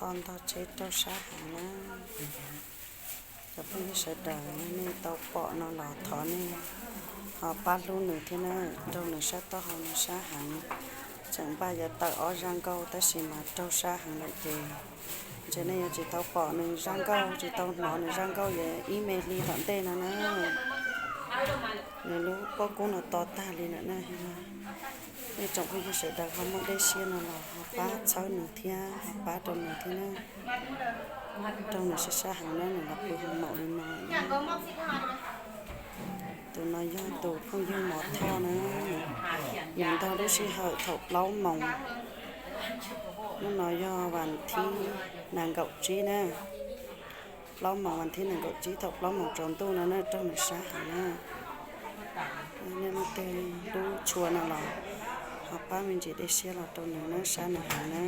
Toj ntog tsheb raug sab heev na. Cov phooj ywg sawv daws, nej tau pom no los thov nej ho pab hlub nws thiab na. Raug nws sab taub hau no sab heev, tseem npaj yuav tawm ob zaj nkauj tab sis mas raug sab heev lawm ces ntshe nej yuav tsis tau pom nws zaj nkauj, tsis tau hnov nws zaj nkauj yuav ib me hli tom ntej no na. Nws lub pob kub no to tag li lawm na. Nej tsoom phooj ywg sawv daws ho muaj dej siab no los ho pab txhawb nws thiab ho pab rau nws thiab na. Raug nws sab sab heev na, nws los pw hoo maum li no. Tus no yog tus phooj ywg Mov Thoj na. Nws ntog lub sij hawm thaum plaub moos. Hnub no yog vas thib nees nkaum tsib na. Plaub moos vas thib nees nkaum tsib thaum plaub moos tsaus ntuj no na, raug nws sab heev na. Nej leej twg hlub tshua no los ho pab me ntsis dej siab los rau nws na, sab nws heev na.